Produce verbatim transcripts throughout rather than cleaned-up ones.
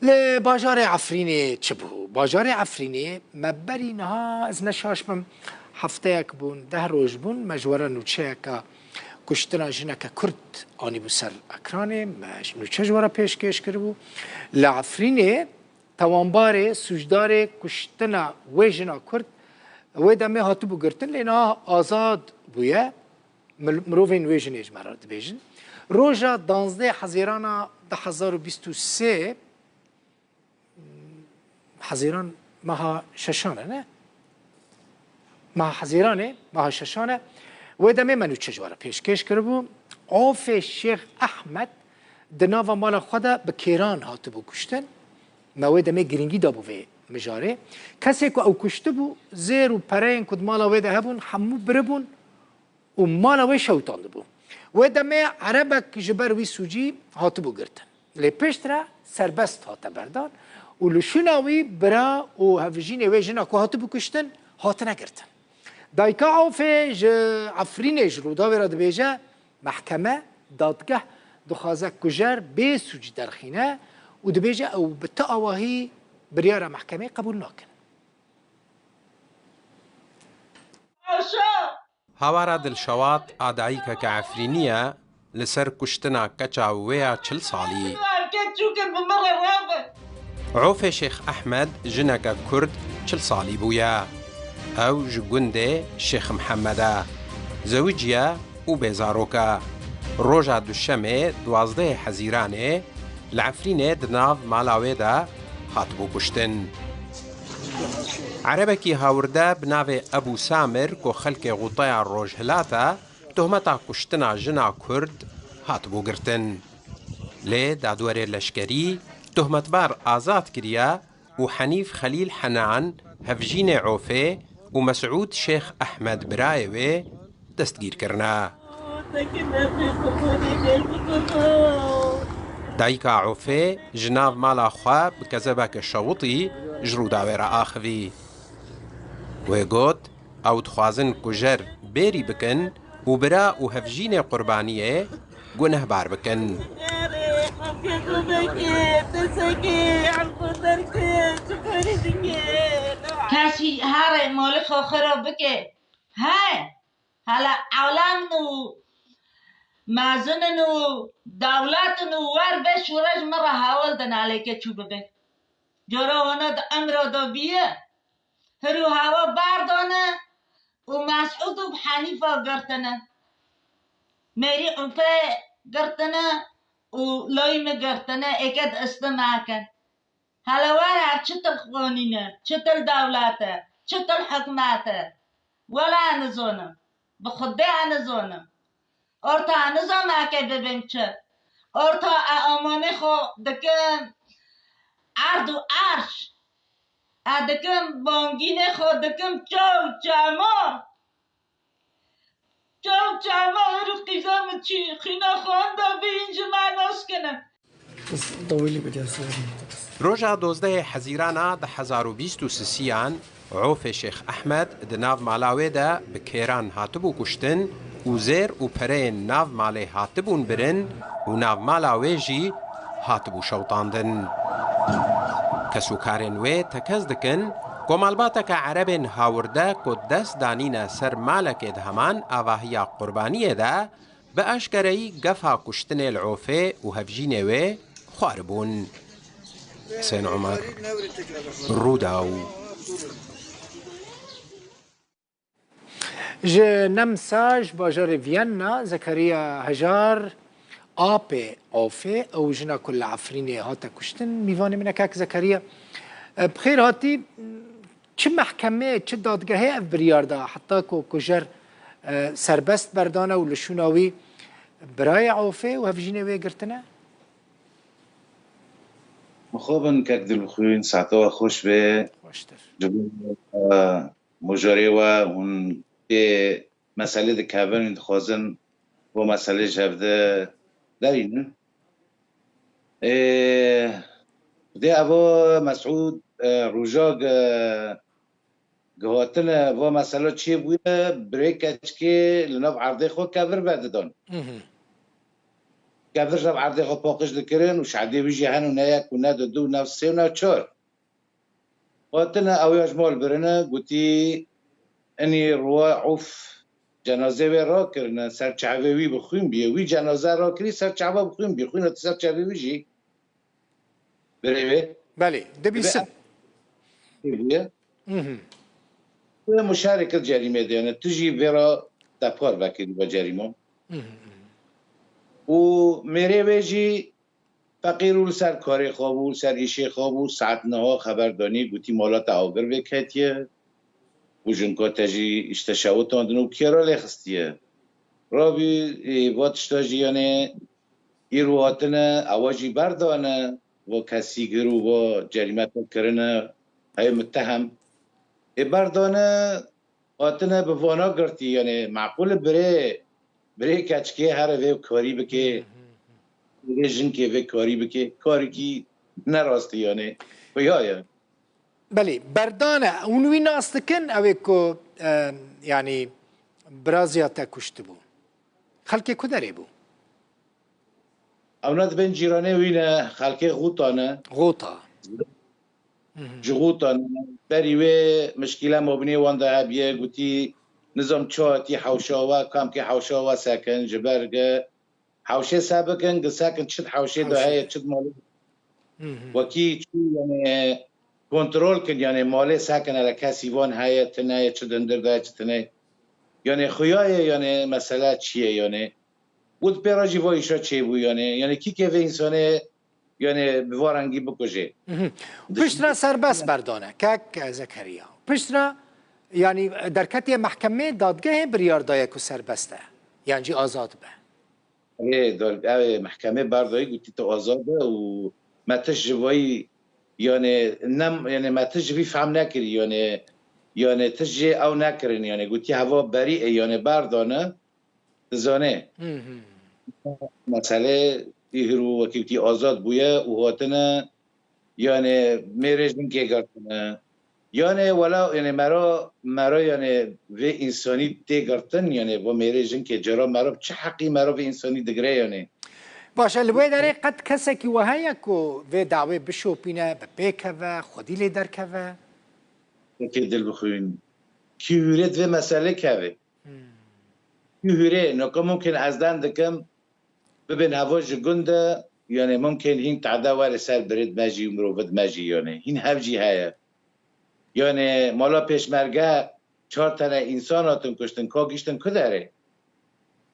Li bajarê Efrînê çi bû? Bajarê Efrînê me berî niha, ez ne şaş bim, hefteyek bûn, deh roj bûn, me ji we re nûçeyeke kuştina jineke Kurd anîbû ser ekranê, me nûçe ji we re pêşkêş kiribû. Li Efrînê tawanbarê, sûcdarê kuştina wê jina Kurd, wê demê hatibû girtin, lê niha azad bûye. Mil-, mirovên wê jinê ji me re dibêjin. Roja danzdeh Hezîrana du hezar û bîst û sê, Hezîran meha şeşan e, ne? Meha Hezîranê, meha şeşan e. Wê demê me nûçe ji we re pêşkêş kiribû. Ofê Şêx Ehmed di nava mala xwe de bi kêran hatibû kuştin. Me wê demê girîngî dabû vê mijarê. Kesê ku ew kuştibû, zêr û pereyên ku di mala wê de hebûn, hemû biribûn û mala wê şewitandibû. Wê demê erebek ji ber wî sûcî hatibû girtin. Lê piştre serbest hate berdan û li şûna wî bira û hevjînê wê jina ku hatibû kuştin hatine girtin. Dayika Ofê ji Efrînê ji Rûdawê re dibêje, mehkeme, dadgeh dixwaze kujer bê sûc derxîne û dibêje ew bi ti awahî biryara mehkemê qebûl nakin. Hawara Dilşewat a dayikeke Efrînî ye li ser kuştina keça wê ya çil salî. Ofê Şêx Ehmed jineke Kurd çil salî bûye. Ew ji gundê Şêx Mihemed e. Zewiciye û bê zarok e. Roja Duşemê duwazdehê Hezîranê li Efrînê di nav mala wê de hatibû kuştin. Erebekî hawirde bi navê Ebû Samir ku xelkê Xûteya Rojhilat e, tohmeta kuştina jina Kurd hatibû girtin. Lê dadwerê leşkerî tohmetbar azad kiriye û Henîf Xelîl Henan, hevjînê Ofê, û Mesûd Şêx Ehmed, birayê wê, destgîr kirine. Dayika Ofê ji nav mala xwe bi kezebeke şewitî ji Rûdawê re axivî. Wê got, ew dixwazin kujer bêrî bikin û bira û hevjînê qurbaniyê gunehbar bikin. Kesî here malê xwe xira bike. He, hele ewlan û mezin in û dewlet in û wer be şûreş min re hewl din alê keçû bibe. Cara wana di emra de biye. Hir û hewa berdane û Mesûd û Henîfa girtine. Mêrî Ufê girtine û layî min girtine, êke di istim eke. Hele wer her çi til qanîn e, çi til dewlet e, çi til hikûmet e. Wela nizanim. Bi Xwedê nizanim. Orta nizam eke bibim çi. Orta e amanê xwe dikim erd û erş. E dikim bangînê xwe dikim çaw çema. Çaw çema hir û qîza min çî xîna xwe da bîn ji me naskine. Roja dozdehê Hezîrana du hezar û bîst û sisiyan, Ofê Şêx Ehmed di nav mala wê de bi kêran hatibû kuştin û zêr û pereyên nav malê hatibûn birin û nav mala wê jî hatibû şewtandin. Kesûkarên wê tekez dikin ku malbateke erebên hawirde ku dest danîne ser malekê di heman avahiya qurbaniyê de, bi eşkereyî gefa kuştinê li Ofê û hevjînê wê xwaribûn. Husên Omer, Rûdaw. Ji Nemsa, ji bajarê Viyana, Zekeriya Hejar, apê Ofê, ew jina ku li Efrînê hate kuştin, mîvanê min e kak Zekeriya. E, bi xêr hatî. Çi mehkemeyê, çi dadgehê ev biryar da, heta ku kujer, e, serbest berdane û li şûna wî birayê Ofê û hevjînê wê girtine? Mixabin kek Dilbixwîn, saeta we xweş be. Xweştir. Ji bo, e, mujarê we hûn tê meselê dikevin, dixwazin bo meselê ji hev de derînin. Ê, dê eva Mesûd, e, roja gi-, gihatine va mesela çêbûye, birê keçikê li nav erdê xwe kevir vedidan. Mhm. Kevir ji nav erdê xwe paqij dikirin û şehdê wî jî heno ne yek û ne du, du û ne sê û ne çar. Hatine ew ya ji mal birine, gotî, enî ruwa ûf cenazê wê rakirine, ser çavê wî bi xwîn bûye. Wî cenaze rakirî, ser çava bi xwîn bûye. Xwîn hate ser çavê wî jî. Birê wê. Belê, dibîsim. Bûye. Mhm. Tu muşareke cerîmê de, yani tu jî vê re depar vekirî ve cerîman. Mhm, mhm. Û mêrê wê jî feqîr û li ser karê xwe bû, li ser îşê xwe bû, saet neha xeber danî, gotî, mala te agir vê ketiye û jinka te jî îşte şewitandin û kêra lê xistiye. Rabî, ê, va tişta jî, yani, îro hatine, ewa jî berdane, va kesî gir û va cerîmete kirine, hey mutehem. Ê berdane, hatine bi vana girtî, yani, meqûl e birê, birê keçikê here vê karî bike, Hı hı hı. Vê jinkê vê karî bike, karikî ne rastî, yani, xuya ye. Belê, berdane, hûn wî nas dikin, ew ê ku, e, yani, biraziya te kuştibû. Xelkê ku derê bû? Ewna dibên cîranê wî ne, xelkê Xûta ne. Xûta. Mhm. Ji Xûta ne. Berî wê mişkîle mabînê wan de hebiye, gotî, nizam çi hatî hewşa we, kam kê hewşa we sekin, ji ber ge hewşê se bikin, gi sekin çi di hewşê de Hewşê heye, de. Çi di malê. Mhm. Wekî çû, yani, kontrol kin, yani, malê sekin, hele kesî van heye, tune ye, çi di hundir de ye, çi tune ye. Yani, xuya ye, yani, mesele çi ye, yani. Û di pê re jî va îşa çêbû, yani. Yani, kî kê vê însanê, yani, bi va rengî bikujê. Mhm. Piştre serbest berdane, kek Zekeriya. Piştre, yani, derketiye mehkemê, dadgehê biryar daye ku serbest e. Yan jî azad be. Ê, dal-, ew ê mehkemê berdayî, gotî tu azad e û me tişt ji vayî, yani, nem, yani, me tişt ji vî fehm nekirî, yani, yani, tişt jê ew nekirin, yani, gotî heva berî e, yani, berdane, dizane. Hı hı. Mesele îhir û wekî gotî azad bûye û hatine, yani, mêrê jinkê girtine. Yani, wela, yani, mera, mera, yani, vê însanî tê girtin, yani, bo mêrê jinkê cara mera çi heqî mera vê însanî digire, yani. Baş e, li wê derê qet kesekî we heye ku vê dawê bişopîne, bi pê keve, xwedî lê derkeve? Pekê dil bixwîn. Kî hûrê di vê meselê keve? Hmm. Kî hûrê, noka mumkin ez den dikim, bibên heva ji gund de, yani mumkin hîn tade were ser birêd me jî û mirovid me jî, yani hîn hev jî heye. Yani mala pêşmerge çar tene însan hatin kuştin, ka giştin ku derê?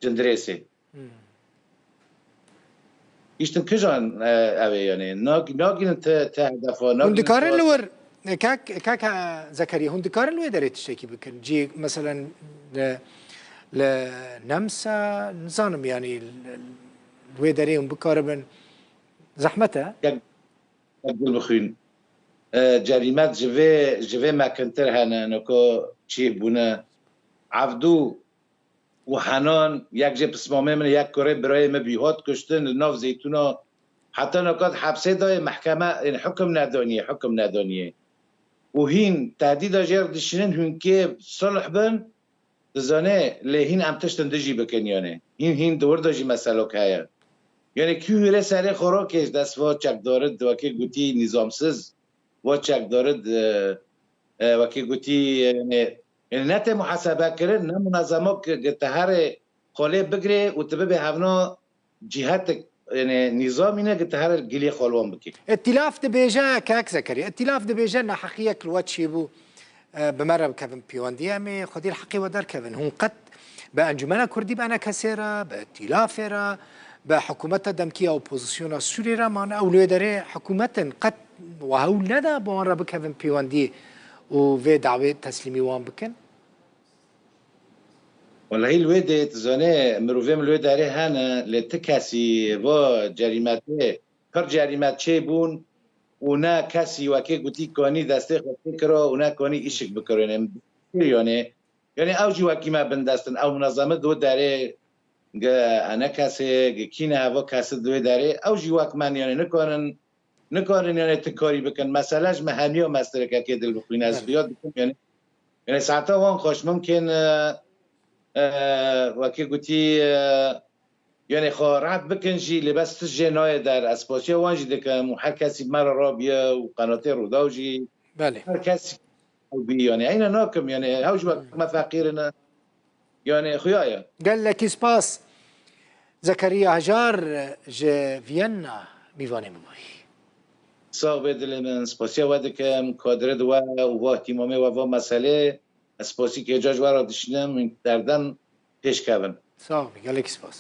Cindirêsê. Hmm. Giştin kijan, e, ew ê, yani nag-, nagînin te, te hedefa, Hûn nagînin dikarin te li wir, kak, kak, e, Zekeriya, hûn dikarin li wê derê tiştekî bikin? Cî, meselen, li, li Nemsa, nizanim, yani, li, li wê derê hûn bikaribin. Zehmet e? Kak, kak Gulbixwîn, e, cerîmet ji vê, ji vê mekintir hene, noko çî bûne. Evdû û Henan, yek jê pismamê min, yek kurê birayê min bî, hat kuştin li nav zeytûna. Heta niha di hepsê de ye, mehkeme, yani, hukum nedaniye, hukum nedaniye. Û hîn tehdîda jê re dişînin, hûn kê sulh bin, dizane, lê hîn em tiştin dijî bikin, yani. Hîn, hîn di wir de jî meselok heye. Yani, kî hûrê serê xwe rakêş dest va çekdarit, wekî gotî, nîzamsiz, va çekdarit, e, e, wekî gotî, yani, yani ne tê muhasebe kirin, ne munezema ki, ki te herê xolê bigirê û tu bibê hevna cîhetik, yani, nîzamî ne ki te herê gilê xwe li wan bikî. Îtîlaf dibêje, kek Zekeriya, îtîlaf dibêje neheqiyek li we çêbû, e, bi me re bikevin pêwendiyê, em ê xwedî li heqê we derkevin. Hûn qet bi Encûmena Kurdî, bi ENKSê re, bi Îtîlafê re, bi hikûmeta demkî ya opozisyona Sûriyê re, man ew li wê derê hikûmet in, qet we hewl neda bi wan re bikevin pêwendiyê û vê dawê teslîmî wan bikin? Welehî li wê dê, tu zanê, mirovê min li wê derê hene, lê ti kesî va cerîmetê, pir cerîmet çêbûn û ne kesî wekê gotî kanî destê xwe pê kira û ne kanî îşik bikirîne. Yanê, yanê ew jî wekî me bindest in, ew munezeme di wê derê, gi ene kesê, gi kî ne heva kesî di wê derê, ew jî wek me, yanê nikarin, nikarin, yanê ti karî bikin. Mesele ji me hemiya mestireke kê dil bixwîne. Ez Belê. Xuya dikim, yanê, yanê saeta wan xweş mumkin, e, e, wekî gotî, e, yani xwe rehet bikin jî, lê bes tişt jê nayê der. Ez spasiya wan jî dikim û her kesî me re rabiye û qenatê Rûdaw jî. Belê. Her kes ew bî, yani eyne nakim, yani hew ji wek me feqîrine. Yani xuya ye. Gelekî spas. Zekeriya Hejar ji Viyana mîvanê min bûyî. Sax bê dilê min, spasiya we dikim, kadre di we û va îhtîmamê we va meselê. Ez spasî kêca ji we re dişînim, derdem pêşkevin. Sağ ol, gelek spas.